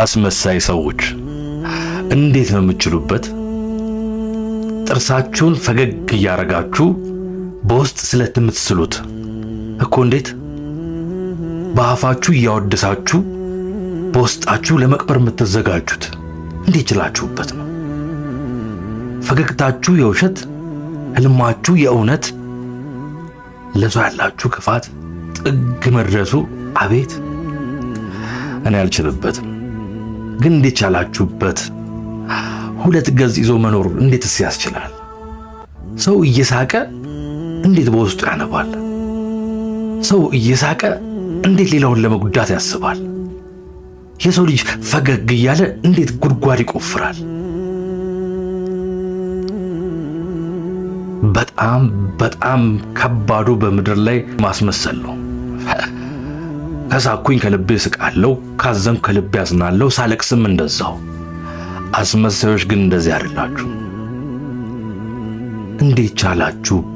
አስመሳይ ሰዎች እንዴት ነው የምትችሉበት? ጥርሳችሁን ፈገግ እያረጋችሁ በውስጥ ስለት የምትስሉት እኮ እንዴት? በአፋችሁ እያወደሳችሁ በውስጣችሁ ለመቅበር የምትዘጋጁት እንዴት ችላችሁበት ነው? ፈገግታችሁ የውሸት፣ ህልማችሁ የእውነት፣ ለሰው ያላችሁ ክፋት ጥግ መድረሱ አቤት! እኔ አልችልበትም። ግን እንዴት ቻላችሁበት? ሁለት ገጽ ይዞ መኖር እንዴትስ ያስችላል? ሰው እየሳቀ እንዴት በውስጡ ያነባል? ሰው እየሳቀ እንዴት ሌላውን ለመጉዳት ያስባል? የሰው ልጅ ፈገግ እያለ እንዴት ጉድጓድ ይቆፍራል? በጣም በጣም ከባዱ በምድር ላይ ማስመሰል ነው። ከሳኩኝ ከልቤ ስቃለሁ፣ ካዘንኩ ከልቤ አዝናለሁ፣ ሳለቅስም እንደዛው። አስመሳዮች ግን እንደዚህ አይደላችሁ። እንዴት ቻላችሁ?